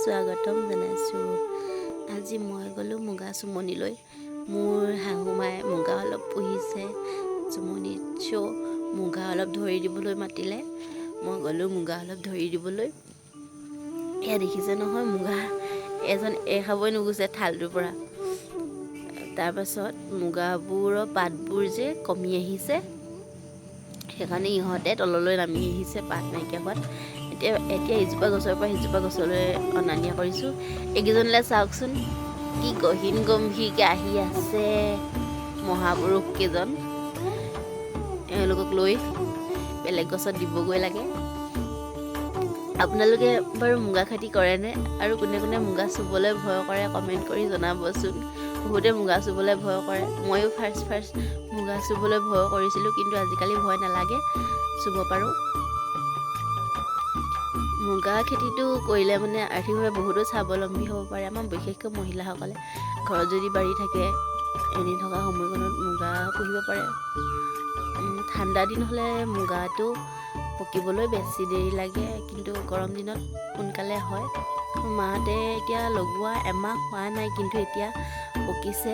স্বাগতম জনাইছোঁ। আজি মই গ'লোঁ মুগা চুমনিলৈ। মোৰ শাহু মায়ে মুগা অলপ পুহিছে চুমনিত, চ' মুগা অলপ ধৰি দিবলৈ মাতিলে। মই গ'লোঁ মুগা অলপ ধৰি দিবলৈ। এয়া দেখিছে নহয়, মুগা এজন এৰ খাবই নুগুচে থালটোৰ পৰা। তাৰপাছত মুগাবোৰৰ পাতবোৰ যে কমি আহিছে, সেইকাৰণে ইহঁতে তললৈ নামি আহিছে পাত নাইকিয়া হোৱাত। এতিয়া এতিয়া ইজোপা গছৰ পৰা সিজোপা গছলৈ অনা নিয়া কৰিছোঁ। এইকেইজনলৈ চাওকচোন, কি গহীন গম্ভীৰকৈ আহি আছে মহাপুৰুষ কেইজন। এওঁলোকক লৈ বেলেগ গছত দিবগৈ লাগে। আপোনালোকে বাৰু মুগা খেতি কৰেনে? আৰু কোনে কোনে মুগা চুবলৈ ভয় কৰে, কমেণ্ট কৰি জনাবচোন। বহুতে মুগা চুবলৈ ভয় কৰে। ময়ো ফাৰ্ষ্ট ফাৰ্ষ্ট মুগা চুবলৈ ভয় কৰিছিলোঁ, কিন্তু আজিকালি ভয় নালাগে, চুব পাৰোঁ। মুগা খেতিটো কৰিলে মানে আৰ্থিকভাৱে বহুতো স্বাৱলম্বী হ'ব পাৰে। আমাৰ বিশেষকৈ মহিলাসকলে ঘৰত যদি বাৰী থাকে, এনেই থকা সময়কণত মুগা পুহিব পাৰে। ঠাণ্ডা দিন হ'লে মুগাটো পকিবলৈ বেছি দেৰি লাগে, কিন্তু গৰম দিনত সোনকালে হয়। মাহঁতে এতিয়া লগোৱা এমাহ হোৱা নাই, কিন্তু এতিয়া পকিছে,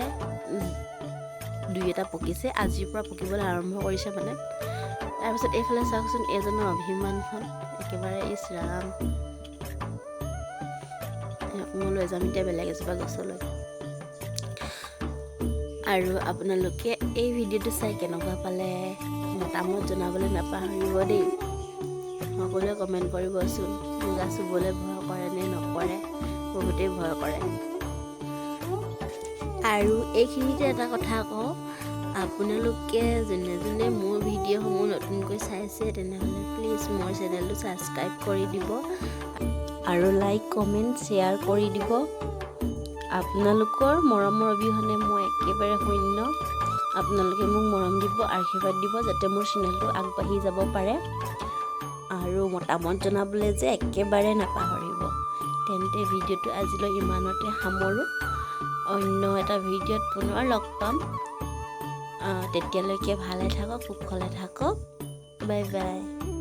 দুই এটা পকিছে। আজিৰ পৰা পকিবলৈ আৰম্ভ কৰিছে মানে। তাৰপিছত এইফালে চাওকচোন, এইজনৰ অভিমানখন একেবাৰে, ইছ ৰাম! মই লৈ যাম এতিয়া বেলেগ এজোপা গছলৈ। আৰু আপোনালোকে এই ভিডিঅ'টো চাই কেনেকুৱা পালে, মতামত জনাবলৈ নাপাহৰিব দেই। সকলোৱে কমেণ্ট কৰিবচোন, মুগা চুবলৈ ভয় কৰে নে নকৰে? বহুতেই ভয় কৰে। আৰু এইখিনিতে এটা কথা কওঁ, আপোনালোকে যোনে যোনে মোৰ ভিডিঅ'সমূহ নতুনকৈ চাইছে, তেনেহ'লে প্লিজ মোৰ চেনেলটো ছাবস্ক্ৰাইব কৰি দিব আৰু লাইক, কমেণ্ট, শ্বেয়াৰ কৰি দিব। আপোনালোকৰ মৰমৰ অবিহনে মই একেবাৰে শূন্য। আপোনালোকে মোক মৰম দিব, আশীৰ্বাদ দিব, যাতে মোৰ চেনেলটো আগবাঢ়ি যাব পাৰে। আৰু মতামত জনাবলৈ যে একেবাৰে নাপাহৰিব। তেন্তে ভিডিঅ'টো আজিলৈ ইমানতে সামৰোঁ। অন্য এটা ভিডিঅ'ত পুনৰ লগ পাম। তেতিয়ালৈকে ভালে থাকক, কুশলে থাকক। Bye bye.